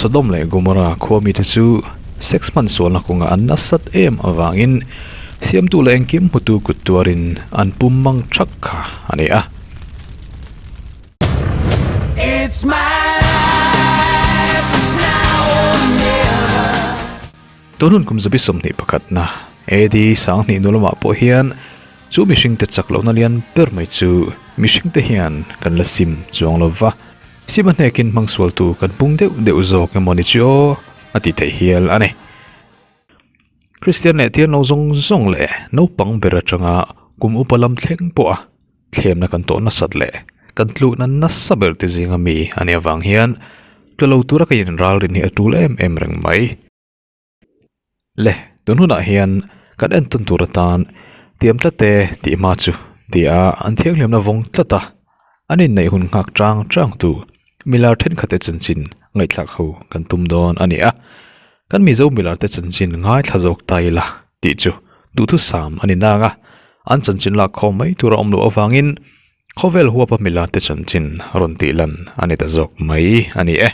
Sodom leh Gomorrah khua mite chu sex hman sualna kawngah an nasat em avangin siamtu leh engkim hmutu kut tuarin an pum mang thak kha a ni a. Tun hun kum zabi 21 na AD 2000 hnu lamah pawh hian chu mihringte chak lohna lian ber mai chu mihringte hian kan la sim chuang lo va, sim a hnekin hmang sualtu kan pung deuh deuh zawk emaw ni chu aw a ti theih hial a ni. Kristian leh Tianlo zawng zawng leh naupang ber atanga kum upa lam thleng pawha thlemna kan tawh nasat leh kan tlukna nasa ber te zinga mi a nih avang hian tla lo tura ka inralrin hi a tul em em reng mai. Le, tun hunah hian kan entawn tur atan tiam tlat e tih hma chu tia an thianghlimna vawng tlat a, an inneih hun nghak chang chang tu milar thenkhat te chanchin ngaihthlak ho kan tum dawn a ni a, kan Mizo milar te chanchin ngaithla zawk ta ila tih chu duhthusam a ni nang a, an chanchin lak khawm mai tur a awm loh avangin khawvel huapa milar te chanchin rawn tih lan a ni ta zawk mai a ni e.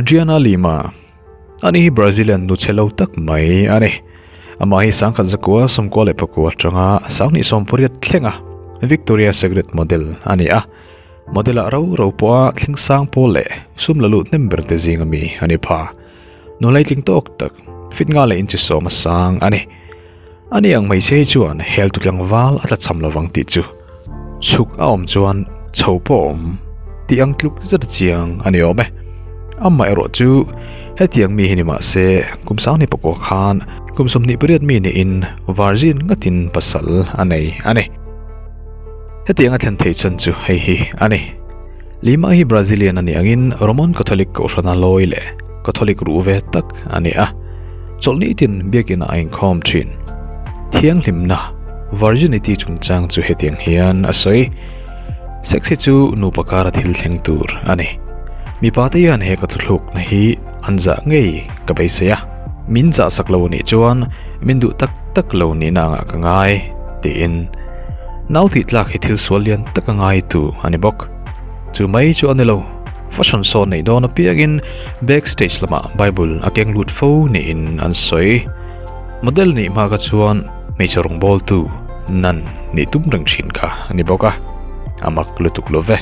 Adriana Lima Ani hi Brazilian nu chhe lo tak mai a ni. Amah hi 1994 atanga 1980 thlenga Victoria Secret model a ni a. Model ah ro ro pawha thleng sang pawl leh sum la lut hnem ber te zing ami a ni pha. Nu leitling tawk tak, fit nga leh inchi sawm a sang a ni. Ani ang hmeichhe hi chuan hel tu tlangval a tla cham lovang tih chu chhuk a awm chuan chho pawh a awm tih ang tluk zet a chiang a ni awm e. Amah erawh chu hetiang mi hi ni mah se kum sang ni pakua khan kum 28 mi niin virgin ngatin pasal a nei a ni. Hetiang a thlen theih chhan chu hei hi a ni. Lima hi Brazilian a nih angin Roman Catholic kohhrana lawi leh Catholic ruh ve tak a ni a. Chawlhni tin biakinah a inkhawm thin. Thianghlimna, virginity, chungchang chu hetiang hian a sawi, Sex hi chu nupa kara thil thleng tur a ni. Mipa te hian he ka thuthlukna hi an zah ngei ka beisei a. Min zah sak lo nih chuan min duh tak tak lo nihna angah ka ngai, tiin nau tih tlak hi thil sual lian tak a ngai tu a ni bawk. Chu mai chu a ni lo, fashion show neih dawn apiangin backstage lamah Bible a keng lut fo niin an sawi. Model nih hma kha chuan hmeichhe rawngbawltu nan nih tum reng thin kha a ni bawk a, a mak lutuk lo ve.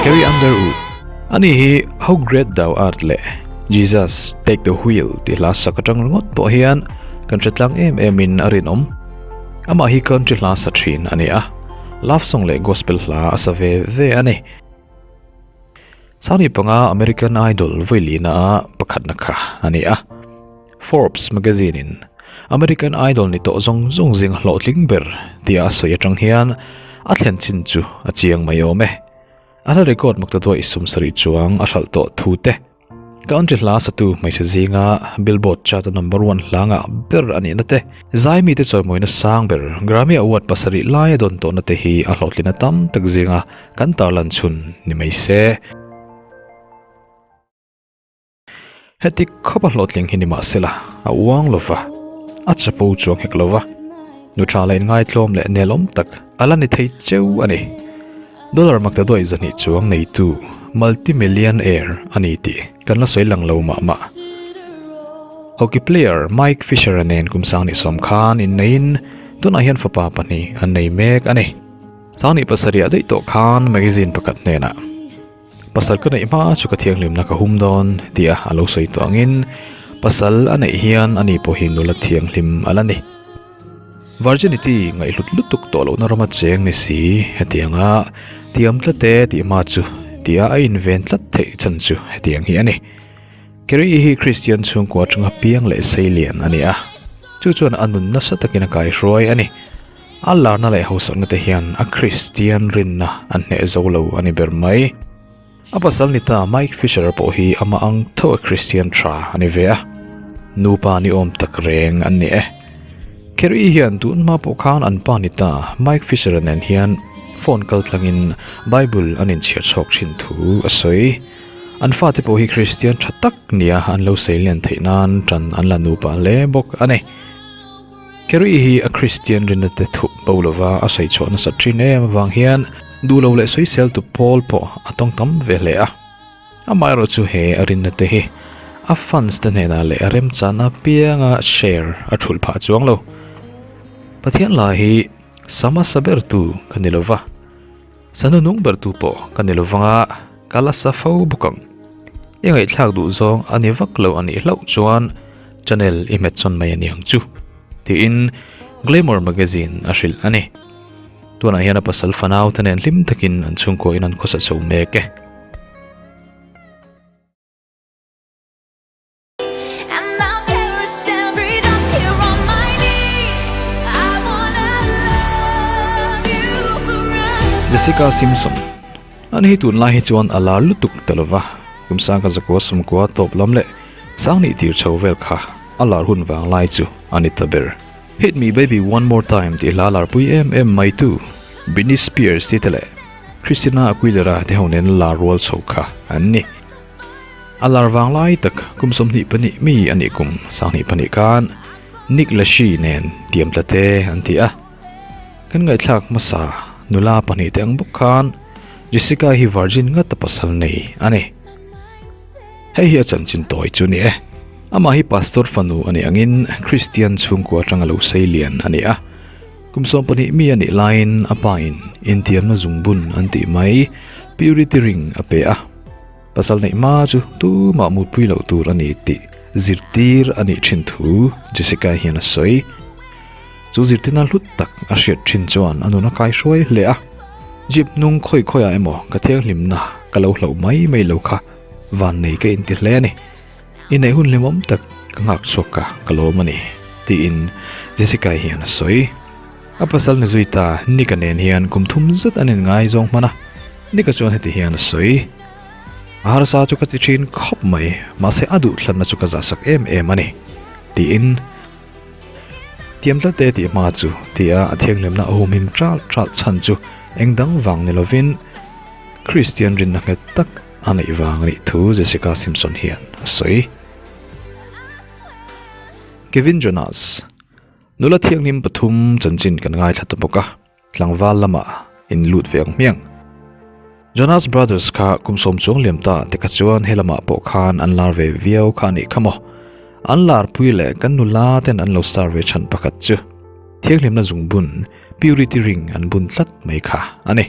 Carrie Underwood Ani hi How Great Thou Art leh Jesus Take the Wheel tih hla sak atang ringawt pawh hian kan hre tlang em em in a rinawm. Amah hi country hla sa thin a ni a, love song leh gospel hla a sa ve ve a ni. Sangni panga American Idol vawilina a pakhatna kha a ni a. Forbes magazine in American Idol ni tawh zawng zawng zing hlawhtling ber tia a sawi atang hian a thlen chin chu a chiang mai awm e. A hla record maktaduai 70 chuang a hralh tawh thu te. Country hla satu hmeichhe zinga Billboard chart a number one hla ngah ber a nihna te, zai mite chawimawina sang ber Grammy Award pasarih lai a dawn tawhna te hi a hlawhtlina tam tak zinga kan tarlan chhun ni mai se. Heti khawp a hlawhtling hi ni mah sela a uang lova, a chapo chuang hek lova, nu tha leh inngaitlawm leh nelawm tak a la ni thei cheu a ni. Dollar maktaduai zahnih chuang neitu multi-millionaire a ni tih kan la sawi lang lo mah mah. Hockey player Mike Fisher-a nen kum 2010 khan inneiin tunah hian fapa pahnih an nei mek a ni. 2007 daih tawh khan magazine pakhat hnenah Pasal ka neih hma chu ka thianghlimna ka hum dawn tia a lo sawi tawh angin pasal a neih hian ani pawh hi nula thianghlim a la ni. Virginity ngaihhlut lutuk tawh lohna rama cheng ni si hetianga tiam tlat e tih hma chu tia a inven tlat theih chhan chu hetiang hi a ni. Kerry hi Kristian chhungkua atanga piang leh seilian a ni a, chu chuan a nun nasa takin a kaihruai a ni. A larna leh hausakna te hian a Kristian rinna an hneh zo lo a ni ber mai. A pasal ni ta Mike Fisher pawh hi amah ang tho a Kristian tha a ni ve a, nupa ni awm tak reng an ni e. Kerry hian tun hma pawh khan an pa ni ta Mike Fisher-a nen hian phone kal tlangin Bible an inchhiar chhawk thin thu a sawi. An fate pawh hi Kristian tha tak nia an lo seilian theih nan tan an la nupa hle bawk a ni. Kerry hi a Kristian rinna te thup bo lova a sawi chhuah nasat thin em avang hian duh lo leh sawisel tu pawl pawh a tawng tam ve hle a. Amaherawh chu he a rinna te hi a fans te hnenah leh a remchana pianga share a thulh phah chuang lo. Pathian la hi sa hmasa ber tu ka ni lova. Sa hnunung ber tu pawh ka ni lovang a, ka la sa fo bawk ang. I ngaihthlak duh zawng a ni vak lo a nih hlauh chuan channel i hmet sawn mai a ni ang chu, tiin Glamour magazine a hrilh a ni. Tunah hian a pasal fanau te nen hlim takin an chhungkaw in an khawsa chho mek e. Jessica Simpson Ani hi tunlai hi chuan a lar lutuk ta lova, kum sangka zakua sumkua tawp lam leh sanghnih tir chho vel kha a lar hun vang lai chu a ni ta ber. Hit Me Baby One More Time tih hla larpui em em mai tu Britney Spears te leh Christina Aguilera te ho nen lar rual chho kha an ni. A lar vang lai tak kum 22 mi a nih kum 22 khan Nick Lachey nen tiam tla te an ti a. Kan ngaihthlak hmasa nula pahnih te ang bawk khan Jessica hi virgin ngat a pasal nei a ni. Hei hi a chanchin tawi chu ni e. Amah hi pastor fanu a nih angin Christian chhungkua atanga lo sei lian a ni a. Kum 12 mi a nih laiin a pa in intiamna zungbun an tih mai purity ring a pe a. Pasal neih hma chu tumah mutpui loh tur a ni tih zirtir a nih thin thu Jessica hian a sawi. Chu zirtirna hlut tak a hriat thin chuan a nun a kaihruai hle a. Jeep hnung khawi khawiah emaw ka thianghlimna ka lo hlauh mai mai lo kha vannei ka inti hle a ni. Inneih hun hlimawm tak ka nghak chhuak ka ka lawm a ni, tiin Jessica hian a sawi. A pasal ni zui ta Nick-a nen hian kum thum zet an inngaizawng hman a, Nick-a chuan heti hian a sawi, A harsa chu ka ti thin khawp mai, mahse a duhthlanna chu ka zahsak em em a ni, tiin Tiam tlat e tih hma chu tia a thianghlimna a humhim ṭalh ṭalh chhan chu eng dang vang ni lovin Kristian rinna nghet tak a neih vang a nih thu Jessica Simpson hian a sawi. Kevin Jonas, Nula thianghlim pathum chanchin kan ngaithla ta bawk a, tlangval lamah in lut ve ang hmiang. Jonas Brothers kha kum sawm chuang liam ta te kha chuan he lamah pawh khan an lar ve viau kha a nih kha maw. An lar pui leh kan nula ten an lo star ve chhan pakhat chu thianghlimna zungbun, purity ring, an bun tlat mai kha a ni.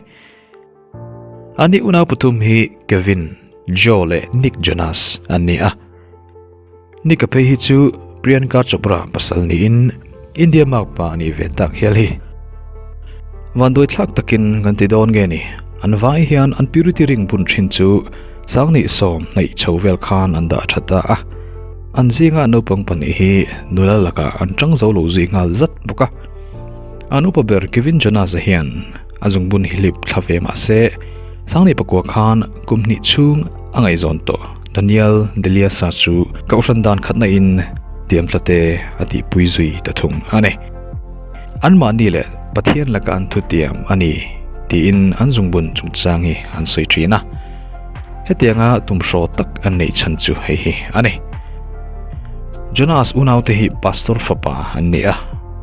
Ani unau pathum hi Kevin, Joe leh Nick Jonas an ni a. Nick-a phei hi chu Priyanka Chopra pasal niin India makpa a nih ve tak hial hi. Vanduai thlak takin kan ti dawn nge ni, an vai hian an purity ring bun thin chu Sanghnih sawm hnaih chho vel khan an dah tha ta a. An zinga naupang pahnih hi nula lakah an tang zo lo zui nghal zat bawk a. An upa ber Kevin Jonas-a hian a zungbun hi hlip thla ve mah se, Sanghnih pakua khan kum hnih chhung a ngaihzawn tawh Daniel Deliasa chu kohhran dan khatna in tiam tla te a tihpui zui ta thung a ni. Anmahni leh Pathian laka an thutiam a ni tiin an zungbun chungchang hi an sawi thin a. Hetianga tumhraw tak an neih chhan chu hei hi a ni. Jonas unaute hi pastor fapa an ni a,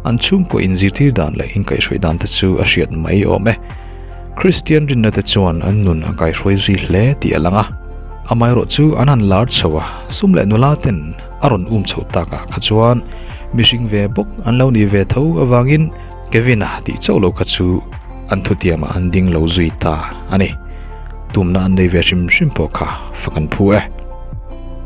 an chhungkaw inzirtir dan leh inkaihhruai dan te chu a hriat mai awm e. Kristian rinna te chuan an nun a kaihruai zui hle tih a lang a, amaherawh chu an han lar chho a, sum leh nula ten a rawn um chho takah kha chuan mihring ve bawk an lo nih ve tho avangin Kevin-a tih chauh lo kha chu an thutiamah an ding lo zui ta a ni. Tumna an nei ve hrim hrim pawh kha fak an phu e.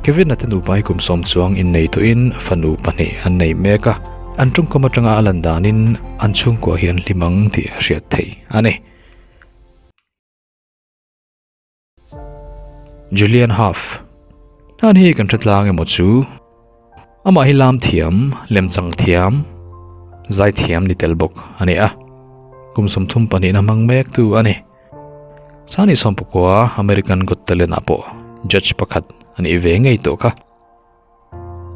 Kevin-a te nupa hi kum sawm chuang innei tawhin fanu pahnih an nei mek a, an tawngkam atanga a lan danin an chhungkua hi an hlim ang tih a hriat theih a ni. Julian Hough. Hlan hi kan hre tlang emaw chu? Amah hi lam thiam, lemchang thiam, zai thiam ni tel bawk a ni a. Kum 32 na hmang mek tu a ni. Sani 19 American Got Talent ah pawh judge pakhat a nih ve ngei tawh kha.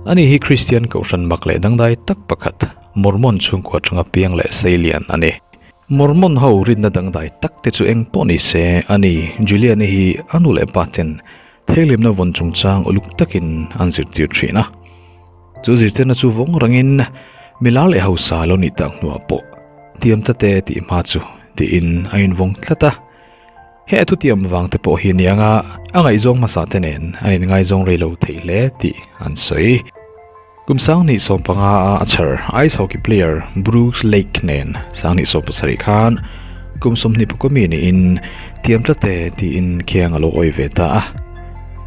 Ani hi Kristian kohhran mak leh dangdai tak pakhat, Mormon chhungkua atanga piang leh seilian a ni. Mormon ho rinna dangdai tak te chu eng pawh ni se, ani Julian-i hi a nu leh pa ten theilimna vawn chungchang uluk takin an zirtir thin a. Chu zirtirna chu vawng rangin milar leh hausa lo nih tak hnuah pawh tiam ta te tih hma chu tiin a invawng tlat a. He a thutiam vang te pawh hi a ni ang a, a ngaihzawng hmasa te nen an inngaizawng rei lo thei hle tih an sawi. Kum 2015 a a chhar ice hockey player Brooks Lake nen 2017 khan kum 24 mi niin tiam tlat e tiin khiang a lo awi ve ta a.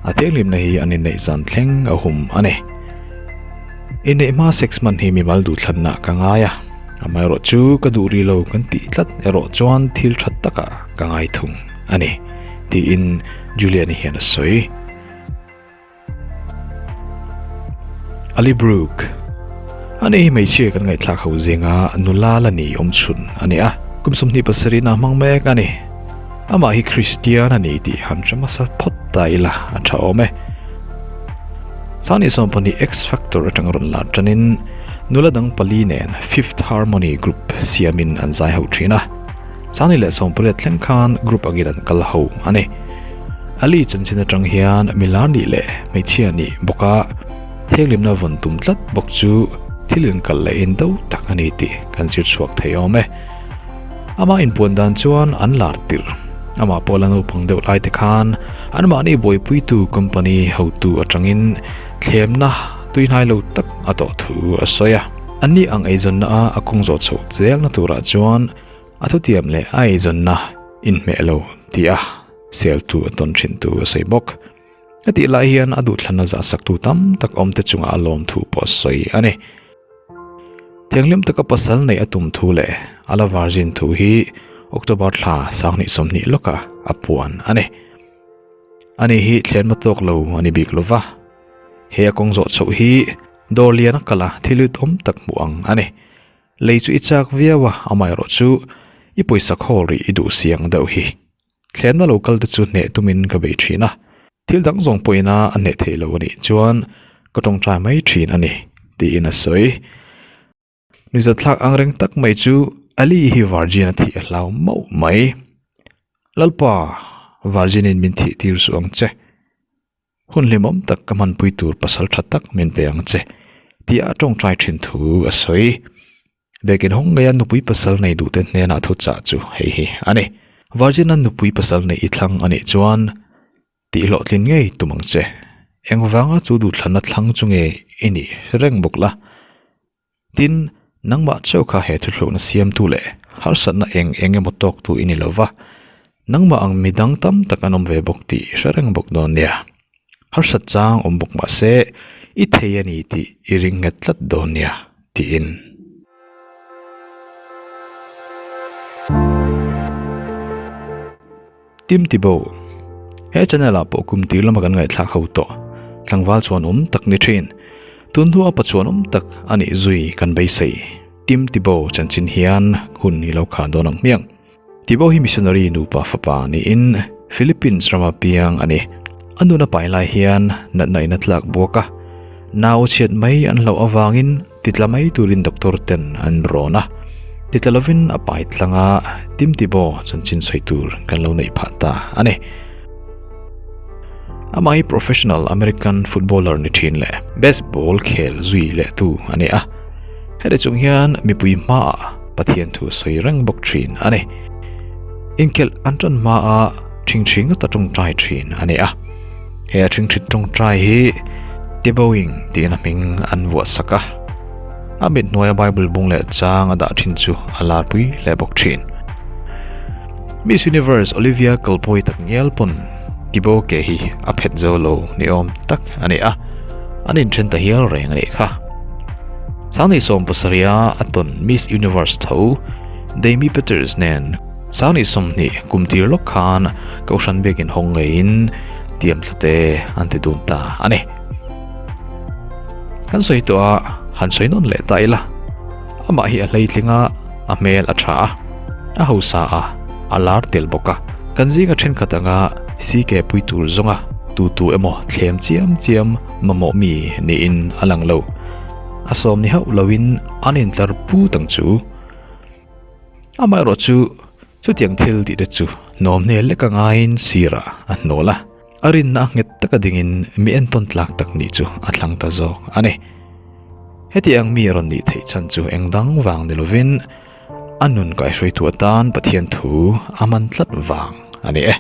A thianghlimna hi an inneih zan thleng a hum a ni. Inneih hma sex hman hi mimal duhthlanna ka ngai a. Amaherawh chu ka duh rih lo kan tih tlat erawh chuan thil tha takah ka ngai thung a ni, tiin Julian-i hian a sawi. Ali Brook, Ani hi hmeichhia kan ngaihthlak ho zinga nula la ni awm chhun a ni a, kum 27 a hmang mek a ni. Amah hi Kristian a ni tih han hre hmasa phawt ta ila a tha awm e. Sani 12 X Factor atanga rawn lar tanin nula dang pali nen Fifth Harmony Group siamin an zai ho thin a. Sani leh 18 thleng khan group angin an kal ho a ni. Ali chanchin atang hian milar nih leh hmeichhia nih bawka thianghlimna vawn tum tlat bawk chu thil inkal leh indo tak a ni tih kan zir chhuak thei awm e. Amah inpuan dan chuan an lar tirh. Amah pawh la naupang deuh lai te khan anmahni buaipuitu company hotu atangin thlemna tuihnai lo tak a tawh thu a sawi a. Anni ang eizawnna a a kawng zawh chhoh zelna turah chuan a thutiam leh a eizawnna inhmeh lo tih a seltu a tawn thin tu a sawi bawk. Hetih lai hian a duhthlanna zahsaktu tam tak awmte chungah a lawm thu pawh a sawi a ni. Thianghlim taka pasal neih a tum thu leh a la virgin thu hi October thla 2020 lawka a puan a ni. Ani hi thlenma tawk lo a ni bik lova, he a kawng zawh chhoh hi dawr lian a kal a thil lut awm tak hmuh ang a ni. Lei chu i chak viau a, amaherawh chu i pawisa khawl rih i duh siang deuh hi. Thlenna lo kal te chu hneh tumin ka bei thin a, thil dang zawng pawhin a a hneh theih lo a nih chuan ka tawngtai mai thin a ni, tiin a sawi. Nuihzatthlak ang reng tak mai chu Ali hi Virgin a thih a hlau mauh mai. Lalpa, Virgin-in min thih tir suh ang che. Hun hlimawm tak ka hmanpui tur pasal tha tak min pe ang che, tia a tawngtai thin thu a sawi. Biakin hawng ngeia nupui pasal nei duhte hnenah thu chah chu hei hi a ni. Virgin-a nupui pasal neih i thlang a nih chuan tih hlawhtlin ngei tum ang che. Engvanga chu duhthlanna thlang chu nge i nih hre reng bawk la. Tin, nangmah chauh kha he thuthlukna siamtu leh harsatna eng eng emaw tawktu i ni lo va, nangmah ang mi dang tam tak an awm ve bawk tih i hre reng bawk dawn nia. Harsat chang awm bawk mah se, i thei a ni tih i ring nghet tlat dawn nia, tiin. Tim Tebow, He channel ah pawh kum tir lama kan ngaihthlak ho tawh tlangval chhuanawm tak ni thin. Tun hnua pa chhuanawm tak a nih zui kan beisei. Tim Tebow chanchin hian hun i lo khah dawn ang hmiang. Tebow hi missionary nupa fapa niin Philippines rama piang a ni. A nun a pai lai hian natna in a tlak buak a, nau chhiat mai an hlauh avangin Titla mai turin doctor ten an rawn a, titla lovin a pai tlang a, Tim Tebow chanchin sawi tur kan lo neih phah ta a ni. Amah hi professional American footballer ni thin leh baseball khel zui leh tu a ni a, heti chung hian mipui hmaah Pathian thu sawi reng bawk thin a ni. Inkhelh an tan hmaah ṭhingṭhi ngawt a ṭawngṭai thin a ni a. He a ṭhingṭhit ṭawngṭai hi Tebowing tiin a hming an vuah sak a. A mit hnuaia Bible bung leh chang a dah ṭhin chu a larpui hle bawk ṭhin. Miss Universe Olivia Kalpawi tak ngial pawn Tebow ke hi a phet zo lo ni awm tak a ni a, an inṭhen ta hial reng a nih kha. 2017 a tawn Miss Universe tho Demi Peters nen 2020 kum tir lawk khan Kohhran biakin hawng ngeiin Tiam thlate an ti dun ta a ni. Kan sawi tawh a, han sawi nawn leh ta ila. Amah hi a hleitling a, a hmel a tha a, a hausa a, a lar tel bawk a. Kan zinga thenkhat anga CK pui tur zawnga tu tu emaw thlem chiam chiam mamawh mi niin a lang lo. A sawm ni hauh loin an intlar put ang chu. Amaherawhchu Chutiang thil tih te chu hnawm hne lek a ngaiin sirah a hnawl a, a rinna a nghet taka dingin mi entawn tlak tak nih chu a thlang ta zawk a ni. Heti ang mi a rawn nih theih chhan chu eng dang vang ni lovin a nun kaihruaitu atan Pathian thu a man tlat vang a ni e.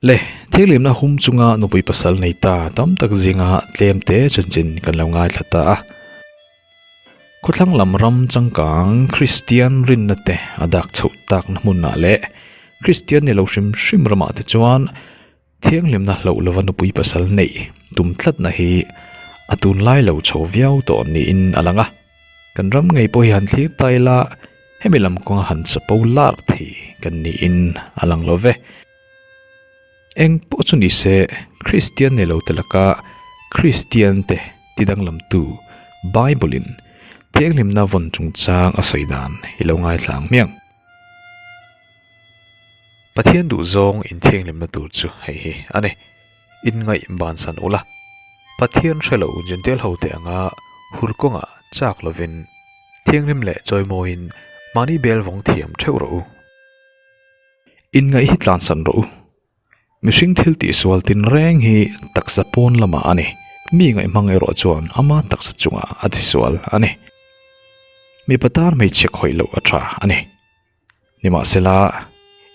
Le, thianghlimna hum chunga nupui pasal nei ta tam tak zinga tlem te chanchin kan lo ngaithla ta a. Khawthlang lam ram changkang Kristian rinna te a dak chhoh takna hmunah leh Kristian ni lo hrim hrim ramah te chuan thianghlimna hloh lova nupui pasal neih tum tlatna hi a tunlai lo chho viau tawh niin a lang a. Kan ram ngei pawh hi han thlir ta ila hemi lam kawnga han chapo lar thei kan niin a lang lo ve. Eng pawh chu ni se Kristian ni lo te laka Kristian te ti danglamtu Bible in thianghlimna vawn chungchang a sawi dan i lo ngaithla ang hmiang. Pathian duhzawng inthianghlimna tur chu hei hi a ni. Inngaih bansan ula, Pathian hre lo Jentail hote anga hur kawngah chak lovin thianghlim leh chawimawiin mahni bel vawng thiam theuh rawh u. Inngaih hi tlansan rawh u. Mihring thil tihsual tinreng hi taksa pawn lamah a ni. Mi ngaihhmang erawh chuan ama taksa chungah a tisual a ni. Mipa tan hmeichhe khawih loh a tha a ni. Nimahsela,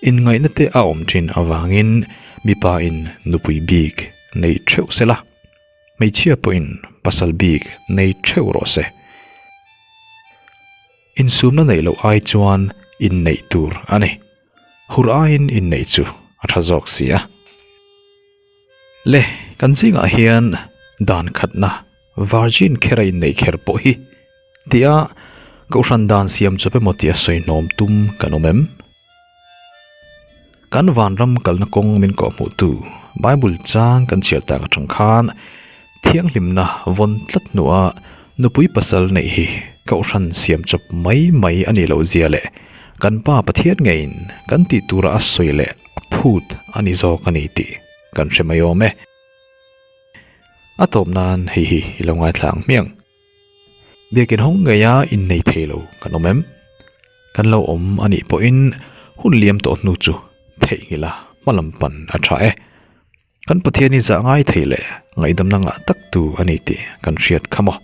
inngaihna te a awm thin avangin mipa in nupui bik nei theuh sela, hmeichhia pawhin pasal bik nei theuh rawh se. Insumna neih loh ai chuan inneih tur a ni. Hur aiin inneih chu a tha zawk si a. Le, kan zingah hian dan khatna Virgin kher a inneih kher pawh hi tia Kohhran dan siam chawp emaw tia sawi hnawm tum kan awm em? Kan vanram kalna kawng min kawhhmuhtu Bible chang kan chhiar tak atang khan thianghlimna vawn tlat hnuah nupui pasal neih hi Kohhran siam chawp mai mai a nih loh zia leh kan Pa Pathian ngeiin kan tih tura a sawi leh a phut a ni zawk a ni tih kan hre mai awm e. A tawp nan hei hi i lo ngaithla ang hmiang. Biakin hawng ngeia innei thei lo kan awm em? Kan lo awm a nih pawhin hun liam tawh hnu chu theihnghilh a hma lam pan a tha e. Kan Pathian hi zah ngai thei leh ngaihdamna ngah tak tu a ni tih kan hriat kha maw?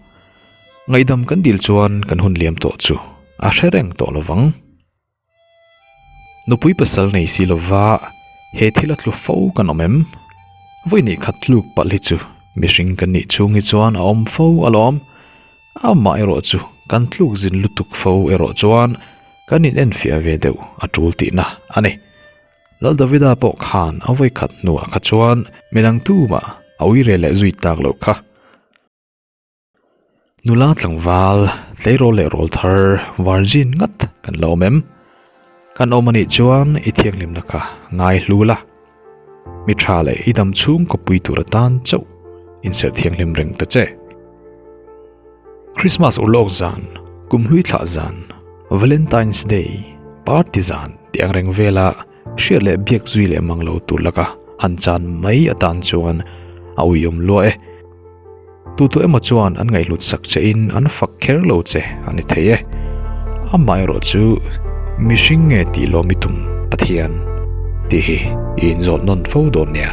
Ngaihdam kan dil chuan kan hun liam tawh chu a hre reng tawh lovang. Nupui pasal nei si lova he thil a tlu fo kan awm em? Vawi nih khat tluk palh hi chu mihring kan nih chhung hi chuan a awm fo alawm. Amah erawh chu kan tluk zin lutuk fo erawh chuan kan in enfiah ve deuh a tul tihna a ni. Lal Davida pawh khan a vawi khat hnuah kha chuan midang tumah a uire leh zui tak loh kha. Nula tlangval, tleirawl leh rawl thar virgin ngat kan la awm em? Kan awm anih chuan i thianghlimna kha ngai hlu la. Mi tha leh i dam chhung kawppui tur atan chauh inserh thianghlim reng ta che. Christmas urlawk zan, kumhlui thlah zan, Valentine's Day, party zan tih ang reng vela hriat leh biak zui leh mang lo tur laka han chan mai atan chuan a uiawm lua e. Tu tu emaw chuan an ngaihhlut sak che in an fak kher lo che a ni thei e. Amaherawh chu mihring nge tih lawm i tum Pathian tih hi i inzawt nawn fo dawn nia.